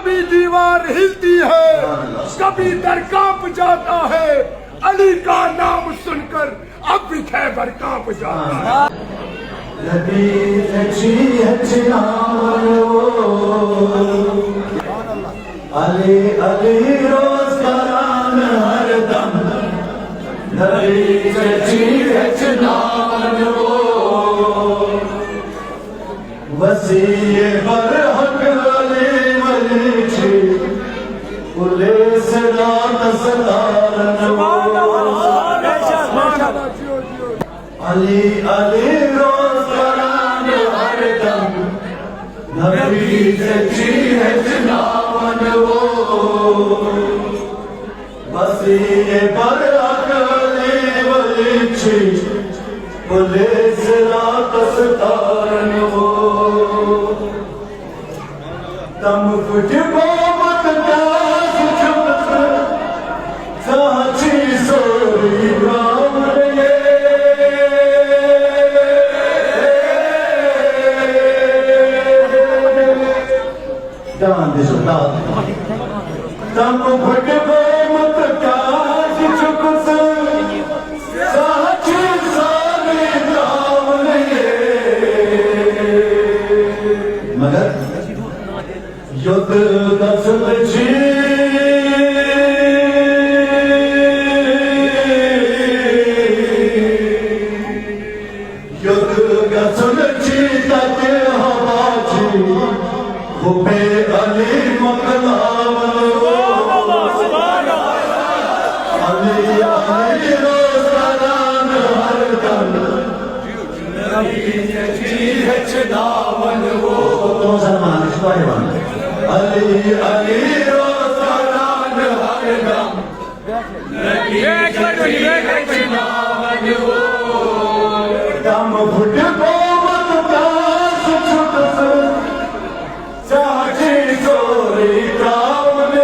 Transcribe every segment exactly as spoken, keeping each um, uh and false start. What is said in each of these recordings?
ديوار هلتي هي، ڪڀي در ڪانپ جاتا هي. علي ڪا نام سن ڪر، اب بي خيبر ڪانپ جاتا هي. نبي اچي اچي نام علي علي روز ڪران هر دم. نبي اچي اچي نام وسيع برحق علي ولي چي پوليس رات ستارن. علي علي روز ڪران هر دم. نبي جي هچ ناون وو. وسيع برحق علي ولي چي پوليس رات ستارن وو. تم فٽ بابت ڪاس چپت ساچي سوري برامن. دان دي سو داد. تم فٽ بابت ڪاس چپت ساچي سوري برامن. مگر يد گژھن چي، يد گژھن چي تتي هوا چي، حب علي مڪلاون. علي علي روز ڪران هر دم. نبي جي هچ ناون وو. تو سلمان، اس باري مان. علي علي روز ڪران هر دم. نبي جي هچ ناون وو. دم فٽ بابت ڪاس چپت ساچي سوري برامن.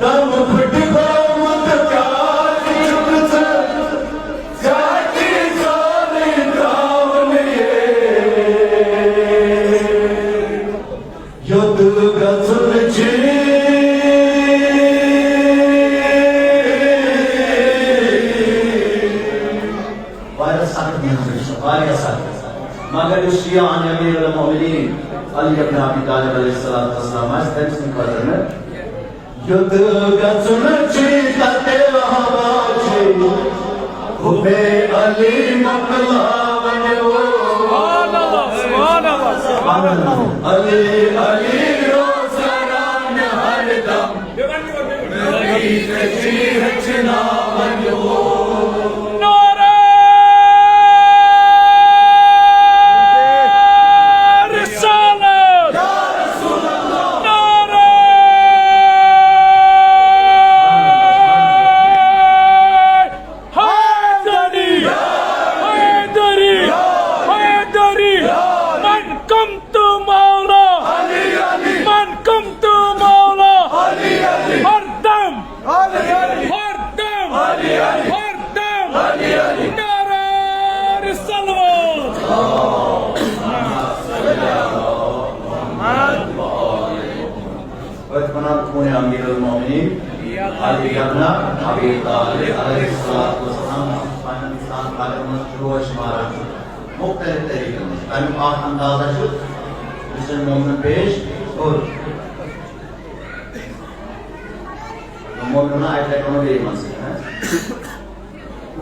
دم فٽ بابت ڪاس چپت ساچي سوري برامن. يد گژھن چي. واریاہ سخت منظر چھُ، واریاہ سخت۔ مگر یُس شیعہ عن امیر المؤمنین علی ابن ابی طالب علیہ الصلوۃ والسلام آسہِ، تٔمۍ سٕنٛدِ خٲطرٕ نہٕ۔ یوٚت گژھُن چھُے تتہِ ہوا چھُے، حبِ علی مۄکلاوَن وول۔ سبحان اللہ، سبحان اللہ، سبحان اللہ۔ علی، علی روزداران ہر دم۔ نعرہ رسالت! نعرہ حیدری! حیدری! حیدری! من کم تو مولا! من کم تو مولا! ہر دم! ہر دم! ہر دم! نعرہ رسالت! أتھۍ وَنان خوٗنِ امیر المومنین علی ابن ابی طالب علیہ الصلوۃ والسلام، پننٮ۪ن سان قدمن منٛز چوب شماران چھُ مُختٔلِف طریٖقن منٛز۔ تَمیُک اکھ اندازہ چھُ، یُس أمۍ مومنن پیش کوٚر۔ مومنن اَکہِ لَٹہِ ووٚن بیٚیہِ منٛز، ہہ؟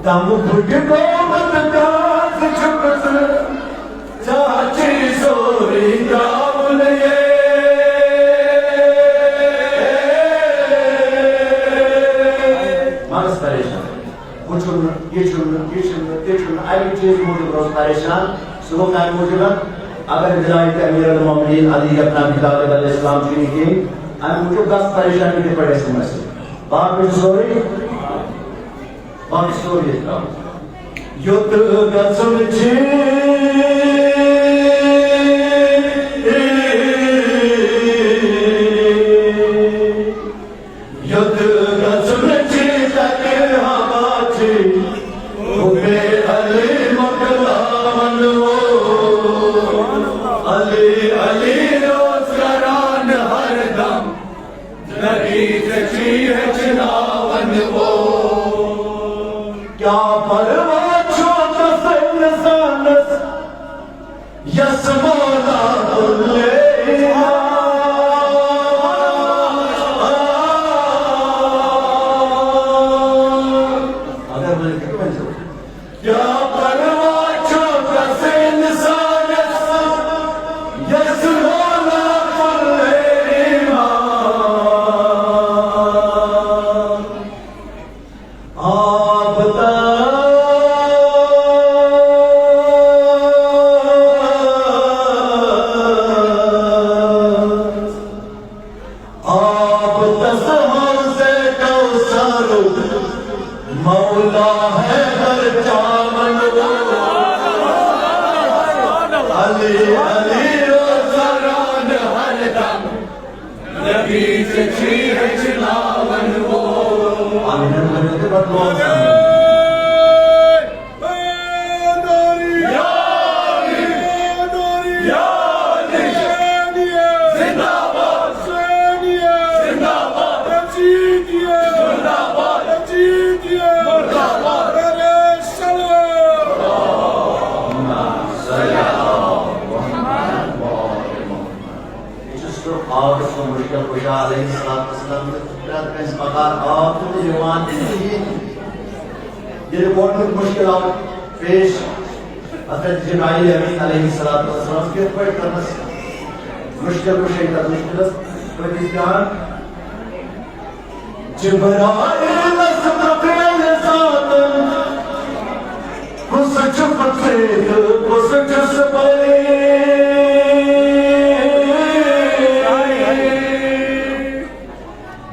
دم پھٹ گوٚمُت گاز چھُکھ ژٕ، ژےٚ چھُے سورُے ترٛاوُن یے۔ مَہ گژھ پریشان۔ ہُہ چھُنہٕ، یہِ چھُنہٕ، یہِ چھُنہٕ، تہِ چھُنہٕ، اَمہِ چیٖزٕ موٗجوٗب روز پریشان۔ سُہ گوٚو کَمہِ موٗجوٗب؟ اگر ولایت امیر المومنین علی ابن ابی طالب علیہ السلام چھُنہٕ کِہیٖنۍ، اَمہِ موٗجوٗب گژھ پریشانی تہِ پڑٮ۪س منٛز۔ باقٕے چھُ سورُے، باقٕے چھُ سورُے أسۍ ترٛاوُن۔ یوٚت گژھُن چھُ، یوٚت گژھُن چھُ، تَتہِ ہوا چھِ، حُبِ علی یس مولا کل اگر وۄنۍ کیٛاہ پرواہ چھُ کس انسانس، یس مولا کل ایمان۔ آب تس، آب تس حوض کوثر، مولا حیدر چاون۔ علی، علی روزدران ہر دم۔ نبی ژےٚ چھی ہیٚچھناوَن وول۔ آمین ؤنِو تہٕ پتہٕ دُعا کرو۔ یا علی، یا علی، زندہ باد، زندہ باد، زندہ باد، مردہ باد۔ یہِ چھُ سُہ آب، سُہ مُشکِل کُشا علیہ الصلوۃ والسلام، یُس پرٛٮ۪تھ کٲنٛسہِ پکان آب چھُ تہٕ یِوان تہِ چھُ یہِ تہِ۔ ییٚلہِ گۄڈٕنیُک مُشکِل آو پیش حضرت جبرائیل امین علیہ الصلوۃ والسلام، کِتھ پٲٹھۍ کٔرنَس مُشکِل کُشٲیی تَتھ مُشکِلَس پٔتِس جان؟ جبرائیلس پرٛژھ ذاتن، کُس چھُ پتھرِ تہٕ کُس چھُ سپرے؟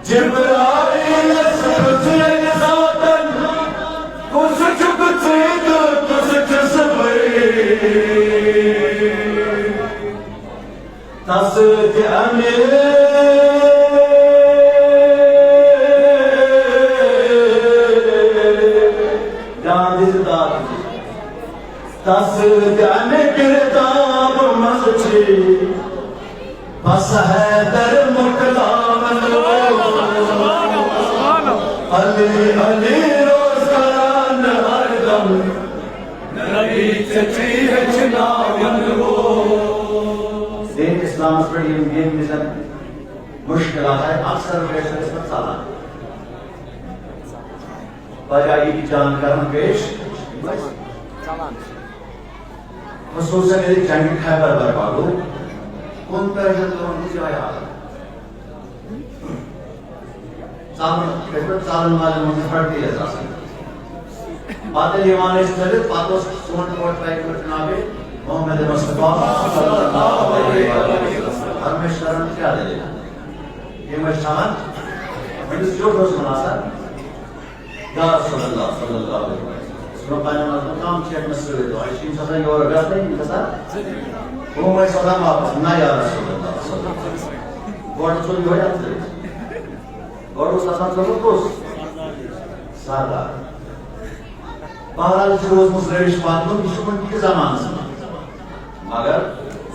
جبرائیلس پرٛژھ ذاتن، کُس چھُ پتھرِ تہٕ کُس چھُ سپرے؟ تس تہِ امہِ جان دِژ داد۔ تس تہِ امہِ کرداب منٛز چھِ بس حیدر مۄکلاون وول۔ علی، علی روز کران ہر دم۔ نبی ژےٚ چھی ہیٚچھناوَن وول۔ دین اسلامس پٮ۪ٹھ یِم ییٚمہِ وِزن مُشکِلات آیہِ، اکثر بیشتر ٲسۍ پتہٕ ژلان۔ پتہٕ آیہِ یہِ جان کران پیش۔ خصوصاً ییٚلہِ جنگ خیبر برپا گوٚو، کُنتٲجی ہن دۄہن ہٕنٛز یِہوٚے حالت۔ ژلُن، یِتھ پٲٹھۍ ژلن والٮ۪ن منٛز چھِ ہڈ تیز آسان۔ پتہٕ ییٚلہِ یِوان ٲسۍ ژٔلِتھ، پتہٕ اوس سون ٹوٹھ پایہِ پٮ۪ٹھ جناب محمد مصطفیٰ صلی اللہ علیہ وسلم۔ ہرمش کران کیٛاہ دٔلیٖل؟ یِم ٲسۍ ژلان، أمِس زیُٹھ اوس وَنان آسان، یا رسول اللہ صلی اللہ علیہ وسلم۔ سُہ وَنان پنٛنٮ۪ن منٛز، کم چھِ مےٚ سۭتۍ دۄہَے؟ چھِ یِم چھِ آسان یورٕ گژھنٕے، یِم چھِ آسان، ہُم ٲسۍ وَنان واپس، نہ یا رسول اللہ صلی اللہ علیہ وسلم۔ گۄڈٕ ژوٚل یِہوٚے اَتھ سۭتۍ۔ گۄڈٕ اوس آسان ژوٚلمُت کُس؟ سردار۔ بہرحال، یہِ چھُ روٗزمٕژ روش پتہٕ، یہِ چھُ وٕنہِ تہِ زمانَس منٛز۔ مگر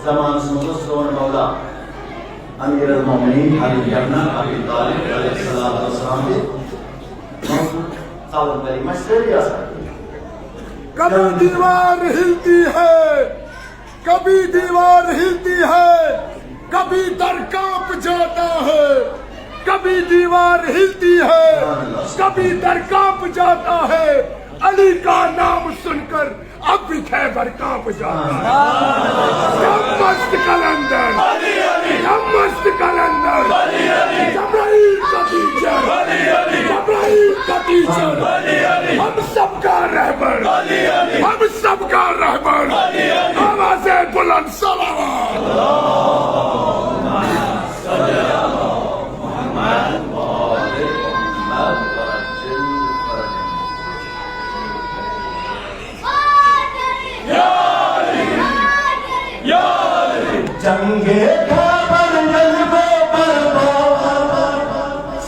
زمانس منٛز اوس سون مولا امیر المومنین علی ابن ابی طالب علیہ الصلوۃ والسلام تہِ موجود۔ ژلن وٲلۍ ما چھِ سٲری آسان؟ کبھی دیوار ہلتی ہے، کبھی دیوار ہلتی ہے، کبھی در کانپ جاتا ہے، کبھی دیوار ہلتی ہے، کبھی در کانپ جاتا ہے، علی کا نام سن کر اب بھی خیبر کانپ جاتا ہے۔ یا مست قلندر، یا مست قلندر، جبرائیل کا ٹیچر، جبرائیل کا ٹیچر، ہم سب کا رہبر، ہم سب کا رہبر، آواز بلند صلوات۔ جنگ خیبر ییٚلہِ گوٚو برپا،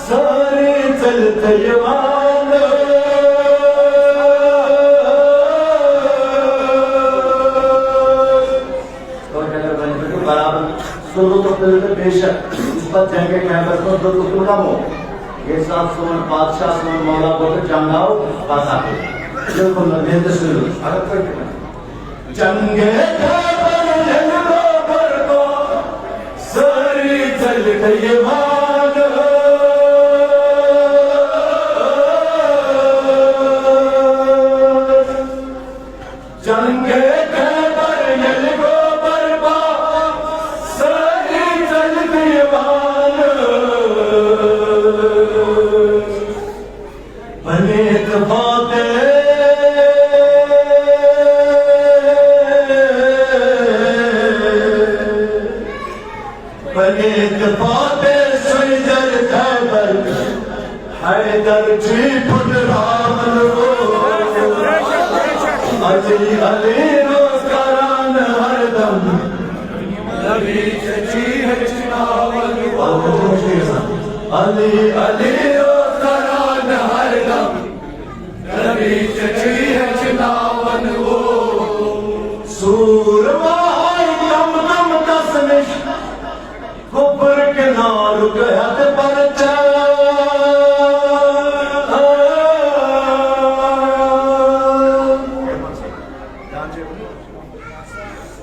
سٲری ژٔلۍ تہٕ یِوان۔ توتہِ اگر وۄنۍ پٮ۪ٹھٕ برابر سُہ لطف تُلِو تہٕ بے شک یُس پتہٕ جنگِ خیبرس منٛز لطف تُل کمو، ییٚمہِ ساتہٕ سون بادشاہ، سون مولا گوٚو تہٕ جنگ آو، بس اکُے۔ بِلکُل نہٕ، مےٚ تہِ سُہ لطف۔ اگر تُہۍ تہِ ؤنِو۔ چنگے خیبر ییٚلہِ گوٚو برپا، سٲری ژٔلۍ تہٕ یِوان ٲسۍ۔ چنگے خیبر ییٚلہِ گوٚو برپا، سٲری ژٔلۍ تہٕ یِوان ٲسۍ۔ پلیت فاتح، پلیت فاتح سویدر خیبر، حیدر چھی پھٹراون وول۔ علی، علی روز کران ہر دم۔ نبی ژےٚ چھی ہیٚچھناوَن وول۔ علی، علی روز کران ہر دم۔ نبی ژےٚ چھی ہیٚچھناوَن وول۔ سوٗر واے کم کم تس نِش، کفر کنارُک ہیٚتھ پرچہ۔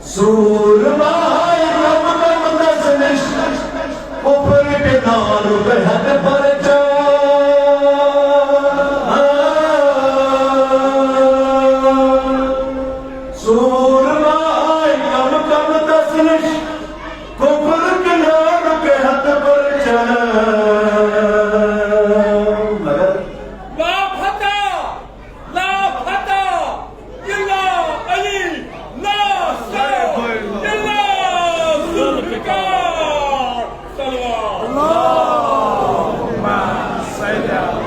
سوٗر واے کم کم تس نِش، کفر کنارُک ہیٚتھ پرچہ۔ سوٗر واے کم کم تس نِش، کفر کنارُک ہیٚتھ پرچہ۔ مگر لا فتح، لا فتح، الا علی، لا سیف، الا ذوالفقار۔ صلوات۔ اللهم صل على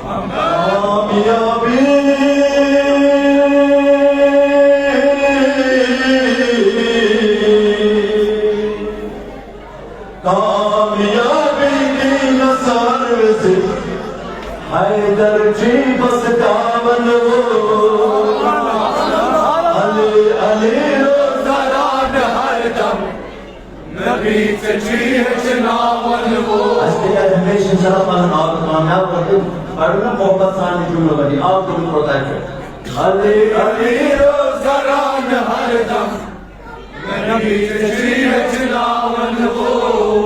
محمد۔ کامیابی، کامیابی دین سرز، حیدر چھی بس دامن وول۔ علی، علی روزہ رات ہر دم، نبی ژےٚ چھی ہیٚچھناوَن وول۔ اَسہِ تہِ کَرِ ہمیشہِ اِنشاءاللہ پَنُن آب کامیاب وَتُن، پَرُن محبت سان یہِ جملہٕ ؤنِتھ، آب تُلُن کوتاہ چھُ۔ علی، علی روزہ رات ہر دم، نبی ژےٚ چھی ہیٚچھناوَن وول۔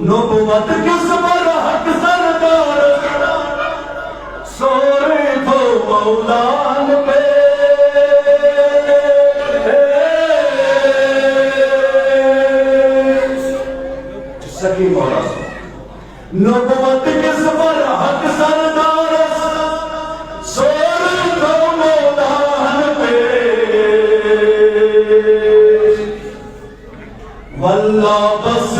نبوت کِس برحق سردارس، سورُے تھوٚو مولان پیش۔ سخی مولا سُنٛد۔ نبوت کِس برحق سردارس، سورُے تھوٚو مولان پیش۔ واللہ بس،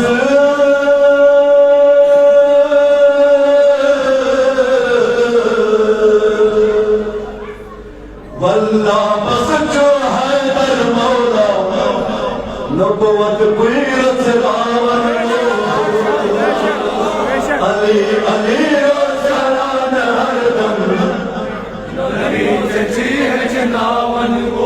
واللہ بس چھُ حیدر مولا، نبوت پُے رژھراوَن۔ علی، علی روزہ رات ہر دم، نبی ژےٚ چھی ہیٚچھناوَن۔